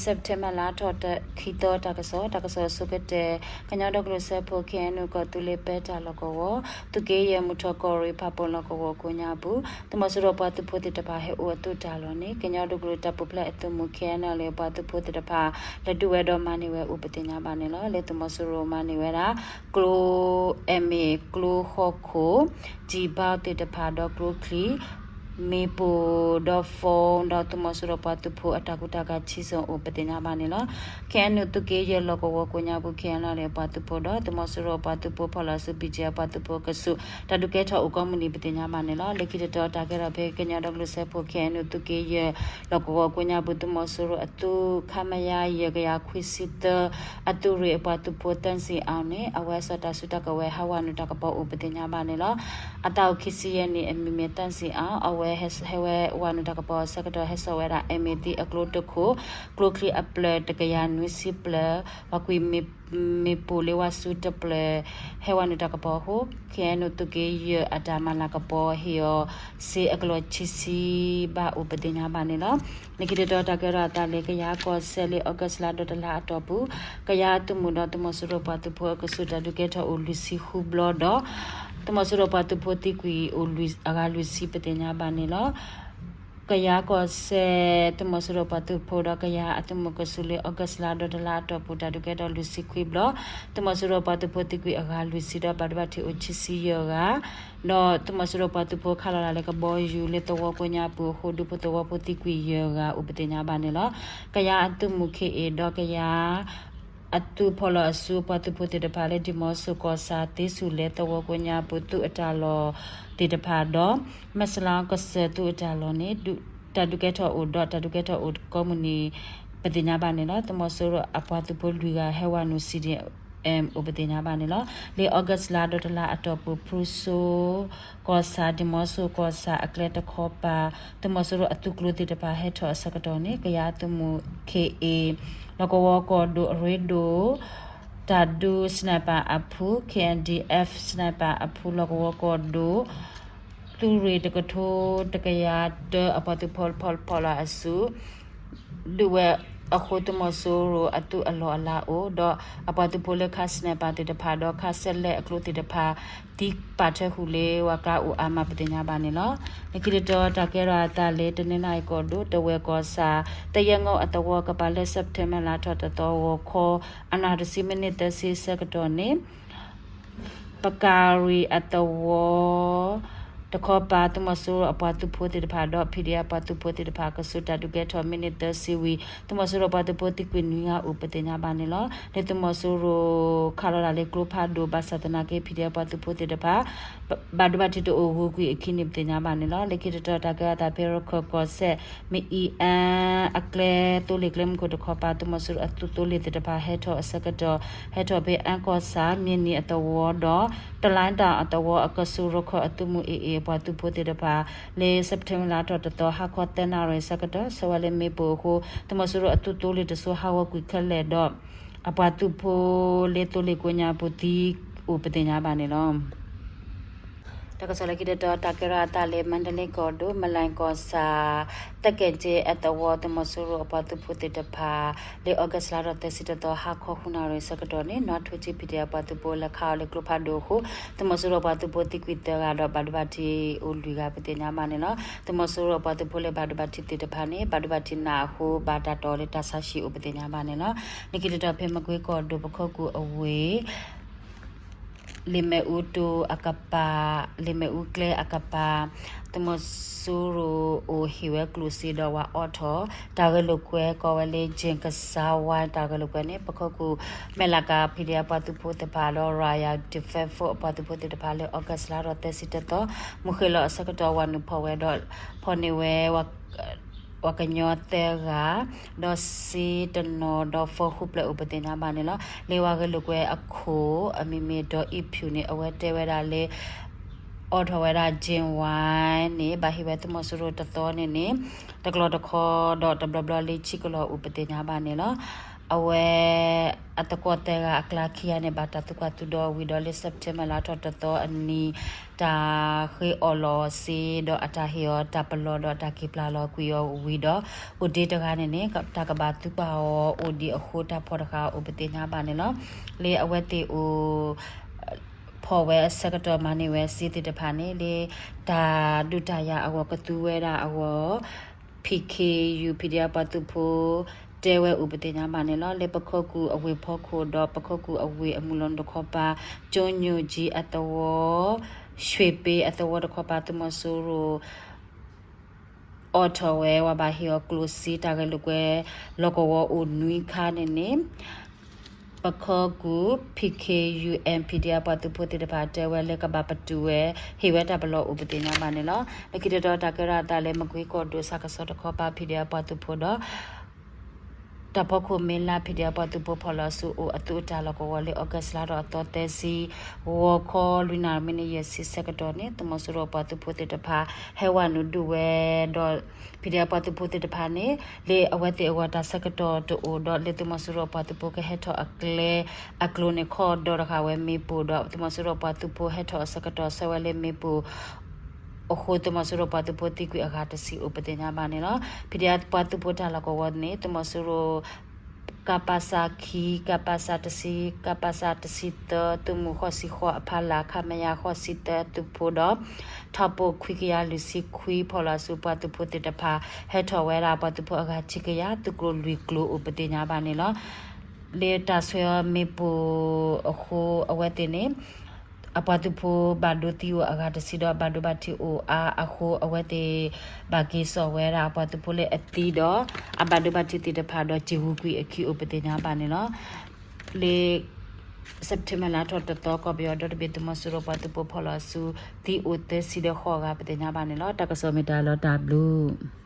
September လါထီၣ်ခံသီတၢ်ကစီၣ်, တၢ်ကစီၣ်အဆိကတၢၢ်, ကညီဒီကလုာ်စၢဖှိၣ် K N U ကီၢ်သူလ့ၤပဲတၢ်လီၢ်ကဝီၤ, သုးက့ယဲၢ်မုၢ်ထီၣ်ကီၢ်ရ့ၣ် ဖၣ်ပူၣ်လီၢ်ကဝီၤကိးညါပူၤ သုးမီၤစိရိၤပှၤသုးဖိသ့ၣ်တဖၣ်ဟဲအိၣ်အသုးတၢ်လီၢ်န့ၣ် ကညီဒီကလုာ်တၢ်ပူၤဖျဲးအသုးမုၢ် K N L A ပှၤသုးဖိသ့ၣ်တဖၣ် လဲၤဒုးဝဲဒီးမၤန့ၢ်ဝဲအိၣ်ပသ့ၣ်ညါဘၣ်န့ၣ်လီၤ. လၢသုးမီၤစိရိၤမၤန့ၢ်ဝဲဒၣ် ကျိ MA ကျိဟီၣ်ခိၣ် G-Box သ့ၣ်တဖၣ်ဒီးကျိချံ မ့ၣ်ပိၢ်ဒီး phone ဒီးသုးမီၤစိရိၤပှၤသုးဖိအတၢ်ကူတၢ်ကၤ ဆံစိၤအိၣ်ပသ့ၣ်ညါဘၣ်န့ၣ်လီၤ. K N U သုးက့ယဲၢ်လီၢ်ကဝီၤကိးညါပူၤ K N L A ပှၤသုးဖိဒီး သုးမီၤစိရိၤပှၤသုးဖိဖီၣ်လီၤအစု B G F ပှၤသုးဖိအကဆူး တၢ်ဒုးကဲထီၣ်အိၣ်ကိးမုၢ်နံၤပသ့ၣ်ညါဘၣ်န့ၣ်လီၤ. လၢခံတတီၤတၢ်ကဲထီၣ်ဖဲကညီဒီကလုာ်စၢဖှိၣ် K N U သုးက့ယဲၢ်လီၢ်ကဝီၤကိးညါပူၤ သုးမီၤစိရိၤအသုး ခမရ ယဲၢ်ကယၤခွံဆံသၢ အသုးရ့ၣ်အပှၤသုးဖိ သန့်ဇင်အောင်န့ၣ် အဝဲစီၤတၢ်စုတၢ်ကဝဲၤဟဲဝဲနုာ်တၢ်ကပီၤအိၣ်ပသ့ၣ်ညါဘၣ်န့ၣ်လီၤ. အသးအိၣ်ခံဆံယဲၢ်နံၣ်အမံၤမ့ၢ် သန့်ဇင်အောင် အဝဲဟဲဝဲဝဲနုာ်တၢ်ကပီၤအဆၢကတီၢ် ဟဲစိာ်ဝဲဒၣ် MA သံအကျိတခိၣ်, ကျိချံအပျၢၢ်တကယၤနွံဆံပျၢၢ်, ပှၤကွံာ်မ့ၣ်ပိၢ်လၢဝါစုတပျၢၢ် ဟဲဝဲနုာ်တၢ်ကပီၤအဃိ K N U သုးက့ယဲၢ်အတၢ်မၤလၤကပီၤဟ့ၣ်အီၤ စ့အကလီၢ်ဆံဆံဘၣ်အိၣ်ပသ့ၣ်ညါဘၣ်န့ၣ်လီၤ. လၢခံတတီၤတၢ်ကဲထီၣ်အသးလၢကယၤကီၢ်စဲၣ်လၢ August လါဒီတလါအတီၢ်ပူၤ ကယၤအသုးမုၢ်ဒီးသုးမီၤစိရိၤပှၤသုးဖိအကဆူးတၢ်ဒုးကဲထီၣ်အိၣ်လွံၢ်ဆံဃုဘျီဒီး သုးမီၤစိရိၤပှၤသုးဖိသံကွံာ်အိၣ်အဂၤလွံၢ်ဆံပသ့ၣ်ညါဘၣ်န့ၣ်လီၤ. ကယၤကီၢ်စဲၣ် သုးမီၤစိရိၤပှၤသုးဖိဒီးကယၤအသုးမုၢ်ကဆူးလၢ August လါဒီတလါအတီၢ်ပူၤ တၢ်ဒုးကဲထီၣ်လွံၢ်ဆံခွံဘျီ, သုးမီၤစိရိၤပှၤသုးဖိသံကွံာ်အဂၤလွံၢ်ဆံဒီးဘၣ်ဒိဘၣ်ထံးအိၣ်ခံဆံယဲၢ်ဂၤ, ဒီးသုးမီၤစိရိၤပှၤသုးဖိခးလီၤလၢကဘီယူၤလၢသဝီကိးညါပူၤအဃိ ဒူဖိသဝီဖိသံကွံာ်ယဲၢ်ဂၤအိၣ်ပသ့ၣ်ညါဘၣ်န့ၣ်လီၤ. ကယၤအသုးမုၢ် ခ့ၣ်အ့ၣ် ဒီးကယၤ အသုးဖီၣ်လီၤအစုပှၤသုးဖိသ့ၣ်တဖၣ်လၢ ဒံၣ်မီစိၤကီၢ်ဆၣ် သ့ဆူၣ်လဲၤသဝီကိးညါပူၤ သုးအတၢ်လီၢ်သ့ၣ်တဖၣ်ဒီး မဲၢ်စလါကစၢၢ်သုးအတၢ်လီၢ်န့ၣ် တၢ်ဒုးကဲထီၣ်အိၣ်ဒီးတၢ်ဒုးကဲထီၣ်အိၣ်ကိးမုၢ်နံၤ ပသ့ၣ်ညါဘၣ်န့ၣ်လီၤ. သုးမီၤစိရိၤအပှၤသုးဖိလွံၢ်ဂၤဟဲဝဲနုာ် C D M အိၣ်ပသ့ၣ်ညါဘၣ်န့ၣ်လီၤ. လၢ August လါဒီတလါအတီၢ်ပူၤ ဖရူစိၤကီၢ်ဆၣ် ဒံၣ်မီစိၤကီၢ်ဆၣ်အကျဲတခီပၤ သုးမီၤစိရိၤအသုးကျိၤသ့ၣ်တဖၣ်ဟဲထီၣ်အဆၢကတီၢ်န့ၣ် ကယၤအသုးမုၢ် ခ့ၣ်အ့ၣ် လီၢ်ကဝီၤကီၢ်ဒိၣ်အရ့ဒိၣ် တၢ်ဒုး sniper အဖု K N D F sniper အဖု လီၢ်ကဝီၤကီၢ်ဒိၣ် သုးရ့ၣ်တကထိတကယၤတၢ အပှၤသုးဖိဖီၣ်လီၤအစု ဒုးဝဲအဃိ သုးမီၤစိရိၤအသုးအလီၢ်အလၤအိၣ် ဒီးအပှၤသုးဖိလၢခး sniper သ့ၣ်တဖၣ် ဒီးခးစဲးလဲးအကျိၤသ့ၣ်တဖၣ် သံပာ်ထွဲဃုာ်လၢပှၤကျါအိၣ်အါမးပသ့ၣ်ညါဘၣ်န့ၣ်လီၤ. လၢခံတတီၤတၢ်ကဲထီၣ်အသးလၢ တနီသရံၣ်ကီၢ်ဒိၣ် တဝဲၢ်ကီၢ်ဆၣ် သယဲၢ်ငီအသဝီကပၤလၢ September လါထီၣ်တသီဂီၤခီ အနၣ်တဆံ မံးနံးသၢဆံအဆၢကတီၢ်န့ၣ် ပကၤရံၣ်အသဝီတခီပၤ သုးမီၤစိရိၤအပှၤသုးဖိသ့ၣ်တဖၣ်ဒီး P D F ပှၤသုးဖိသ့ၣ်တဖၣ် ကဆူးတၢ်ဒုးကဲထီၣ် မံးနံးသၢဆံဝံၤ သုးမီၤစိရိၤပှၤသုးဖိသံကွံာ်နွံဂၤအိၣ်ပသ့ၣ်ညါဘၣ်န့ၣ်လီၤ. လၢသုးမီၤစိရိၤခးလီၤတၢ်လၢကျိဖးဒိၣ် ဘၣ်ဆၣ်သနာ်က့ P D F ပှၤသုးဖိသ့ၣ်တဖၣ် ဘၣ်ဒိဘၣ်ထံးတအိၣ်ဂုၤကွံာ်အခံန့ၣ်ပသ့ၣ်ညါဘၣ်န့ၣ်လီၤ. လၢခံတတီၤတၢ်ကဲထီၣ်အသးဖဲရခၢၣ်ကီၢ်စဲၣ် မ့ၣ်အံၤအါ အကျဲသိလ့ၣ်ကျဲမုၢ်ခိၣ်တခီပၤ သုးမီၤစိရိၤအသုးသိလ့ၣ်သ့ၣ်တဖၣ်ဟဲထီၣ်အဆၢကတီၢ် ဟဲထီၣ်ဖဲအါကီၢ်ဆၣ် မ့ၢ်နံၤအသဝီဒီး တလါတၢ်အသဝီအကဆူးရခၢၣ်အသုးမုၢ် A A အပှၤသုးဖိသ့ၣ်တဖၣ် လၢ September လါထီၣ်တသီ ဟါခီသၢနၣ်ရံၣ်အဆၢကတီၢ် ဆှၢဝဲလၢမ့ၣ်ပိၢ်အဃိ သုးမီၤစိရိၤအသုးသိလ့ၣ်တစိၤဟးဂီၤကွံာ်ခဲလၢာ်ဒီး အပှၤသုးဖိလၢသိလ့ၣ်ကိးညါပူၤသံအိၣ်ပသ့ၣ်ညါဘၣ်န့ၣ်လီၤ. တၢ်ကစီၣ်လၢခံတတီၤ တၢ်ကဲထီၣ်အသးလၢ မါဒလ့ကီၢ်ဒိၣ် မလဲၣ်ကီၢ်ဆၣ် သကဲၣ်ကၠ့အသဝီ သုးမီၤစိရိၤအပှၤသုးဖိသ့ၣ်တဖၣ် လၢ August လါထီၣ်သၢဆံတသီ ဟါခီဃုနၣ်ရံၣ်အဆၢကတီၢ်န့ၣ် နီၢ်ထူကၠံ P D F ပှၤသုးဖိလဲၤခးအီၤလၢကျိဖးဒိၣ်အဃိ သုးမီၤစိရိၤပှၤသုးဖိသံကွံာ်သၢဂၤဒီး ဘၣ်ဒိဘၣ်ထံးအိၣ်လွံၢ်ဂၤပသ့ၣ်ညါဘၣ်န့ၣ်လီၤ. သုးမီၤစိရိၤအပှၤသုးဖိလၢဘၣ်ဒိဘၣ်ထံးသ့ၣ်တဖၣ်န့ၣ် ဘၣ်ဒိဘၣ်ထံးနးအဃိ ဘၣ်တၢ်တီၤလၢတၢ်ဆါဟံၣ်အိၣ်ပသ့ၣ်ညါဘၣ်န့ၣ်လီၤ. လၢခံတတီၤ ဖဲမကွ့ကီၢ်ဒိၣ် ပခိၣ်ကူၣ်အဝ့ၢ် လ့ၣ်မ့ၣ်အူတိၤအကပၤ လ့ၣ်မ့ၣ်အူကျဲအကပၤ သုးမီၤစိရိၤအိၣ်ဟ့ၣ်ဝဲကျိၣ်စ့ဒီးဝၤအိးထီၣ် တၢ်ဂဲၤလိာ်ကွဲကိးဝဲလၢ ကၠ့ကစါဝါ တၢ်ဂဲၤလိာ်ကွဲန့ၣ် ပခိၣ်ကူၣ်မဲၢ်လးကၤ P D F ပှၤသုးဖိသ့ၣ်တဖၣ်ဒီး Royal Defence Force အပှၤသုးဖိသ့ၣ်တဖၣ်လၢ August လါထီၣ်သၢဆံတသီ မုၢ်ဃ့ၢ်လီၤအဆၢကတီၢ် ဝၤနုာ်ဖီၣ်ဝဲဒီး ဖီၣ်န့ၢ်ဝဲ ပှၤကညီသၢဂၤ ဒီးစ့တနီၤဒီး phone ဃုဖျၢၣ်အိၣ်ပသ့ၣ်ညါဘၣ်န့ၣ်လီၤ. လၢဝၤဂဲၤလိာ်ကွဲအခိၣ် အမံၤမ့ၢ်ဒီးအံၣ်ဖၠူၣ်န့ၣ် အဝဲတဲဝဲဒၣ်လၢ အိးထီၣ်ဝဲဒၣ် ကၠ့ဝါ န့ၣ် ဘၣ်ဟ့ၣ်ဝဲသုးမီၤစိရိၤတသီန့ၣ်န့ၣ် တကလီၢ်တခီဒီးတဘျီဘျီလၢဆံကလီၢ်အိၣ်ပသ့ၣ်ညါဘၣ်န့ၣ်လီၤ. အဝဲ အသကိးသၢဂၤအကျါခံဂၤန့ၣ် ဘၣ်တၢ်သံကွၢ်သံဒိးဝံၤဒီး လၢ September လါထီၣ်တသီအနံၤ တၢ်ဃ့အီၣ်လီၤစ့ ဒီးအတၢ်ဟ့ၣ်အီၤတၢ်ပလီၢ်ဒီးအတၢ်က့ၤပျၢ်လီၤကွံာ်အီၤဝံၤဒီး အိၣ်ဒ့တဂၤန့ၣ်န့ၣ် တၢ်ကဘၣ်သံကွၢ်အီၤအိၣ်ဒံးအဃိ တၢ်ဖီၣ်တဃာ်အိၣ်ပသ့ၣ်ညါဘၣ်န့ၣ်လီၤ. လၢအဝဲသ့ၣ်အိၣ် ဖီၣ်ဝဲအဆၢကတီၢ်မၤန့ၢ်ဝဲစ့သ့ၣ်တဖၣ်န့ၣ် လၢတၢ်ဒုးတၢ်ယၤအဂီၢ်ကသူဝဲဒၣ်အဂီၢ် ဖံးခ့ယူၤ ဖံးဒဲးပှၤသုးဖိ တဲဝဲအိၣ်ပသ့ၣ်ညါဘၣ်န့ၣ်လီၤ. လၢပခိၣ်ကူၣ်အဝ့ၢ်ဖီခိၣ်ဒီး ပခိၣ်ကူၣ်အဝ့ၢ်အမုၢ်လီၤတခီပၤ ကၠိညိၣ်ကၠံအသဝီ ရွှ့ၣ်ပ့အသဝီတခီပၤ သုးမီၤစိရိၤ အိးထီၣ်ဝဲ ဝၤဘၣ်ဟ့ၣ်အီၤကျိၣ်စ့တၢ်ဂဲၤလိာ်ကွဲ လီၢ်ကဝီၤအိၣ်နွံခါန့ၣ်န့ၣ် ပခိၣ်ကူၣ် ဖံးခ့ယူၤ MPD အပှၤသုးဖိသ့ၣ်တဖၣ်တဲဝဲလၢကဘၣ်ပတုာ်ဝဲ ဟ့ၣ်ဝဲတၢ်ပလီၢ်အိၣ်ပသ့ၣ်ညါဘၣ်န့ၣ်လီၤ. လၢခံတတီၤတၢ်ကဲထီၣ်အသးလၢ မကွ့ကီၢ်ဒိၣ် စကစ တခီပၤ ဖံးဒဲးအပှၤသုးဖိဒီး တၢ်ဖီခိၣ်မ့ၢ်လၢ ဖံးဒဲးအပှၤသုးဖိဖီၣ်လီၤဆူ အိၣ်အသုးအတၢ်လီၢ်ကဝီၤလၢ August လါထီၣ်အသီသၢဆံ ဂီၤခီလွံၢ်နၣ်ရံၣ်မံးနံးယဲၢ်ဆံဆၢကတီၢ်န့ၣ် သုးမီၤစိရိၤအပှၤသုးဖိသ့ၣ်တဖၣ် ဟဲဝဲနုာ်ဒုးဝဲဒီး ဖံးဒဲးအပှၤသုးဖိသ့ၣ်တဖၣ်န့ၣ် လၢအဝဲသ့ၣ်အဂီၢ်တၢ်ဆၢကတီၢ်တအိၣ်ဒီး လၢသုးမီၤစိရိၤအပှၤသုးဖိကဟဲထီၣ်အကျဲ အကျိၤန့ၣ် ခီၣ်ဒီတဃာ်ဝဲမ့ၣ်ပိၢ်ဒီး သုးမီၤစိရိၤပှၤသုးဖိဟဲထီၣ်အဆၢကတီၢ် ဆှၢဝဲလၢမ့ၣ်ပိၢ် အဃိ သုးမီၤစိရိၤပှၤသုးဖိသံကွံာ်အဂၤတဆံအိၣ်ပသ့ၣ်ညါဘၣ်န့ၣ်လီၤ. ဖံးဒဲးအပှၤသုးဖိတၢ်လီၢ်ကဝီၤန့ၣ် သုးမီၤစိရိၤ ကပစ ခံ, ကပစ တဆံ, ကပစ တဆံသၢ သုးမုၢ်ဃိးဆံဃိးအဖီလာ် ခမရ ဃိးဆံသၢ သုးဖိဒီး ထီၣ်ပိာ်ခွံကယၤလွံၢ်ဆံခွံဖီၣ်လီၤဆူပှၤသုးဖိသ့ၣ်တဖၣ် ဟဲထီၣ်ဝဲဒၣ်ပှၤသုးဖိအဂၤခံကယၤ သုးကျိၤလွံၢ်ကျိၤအိၣ်ပသ့ၣ်ညါဘၣ်န့ၣ်လီၤ. လၢတၢ်ဆှၢအီၤမ့ၣ်ပိၢ်အဃိ အဝဲသ့ၣ်န့ၣ် အပှၤသုးဖိဘၣ်ဒိသံအိၣ်အဂၤတဆံဒီး ဘၣ်ဒိဘၣ်ထံးအိၣ်အါအဃိ အဝဲသ့ၣ်ဘၣ်က့ၤစိာ်ဝဲဒၣ်အပှၤသုးဖိလၢအသံဒီး အဘၣ်ဒိဘၣ်ထံးသ့ၣ်တဖၣ်ဒီး က့ၤဂုာ်ကွံာ်အခံအိၣ်ပသ့ၣ်ညါဘၣ်န့ၣ်လီၤ. လၢ September လါထီၣ်တသီ ကီၢ်ပယီၤဒီတဘ့ၣ် သုးမီၤစိရိၤပှၤသုးဖိဖီၣ်လီၤဆူ သံအိၣ်သၢဆံဒီးဃိးဂၤပသ့ၣ်ညါဘၣ်န့ၣ်လီၤ. တၢ်ကစီၣ်မ့ၢ်တၢ်လီၤတၢ်ဘျုး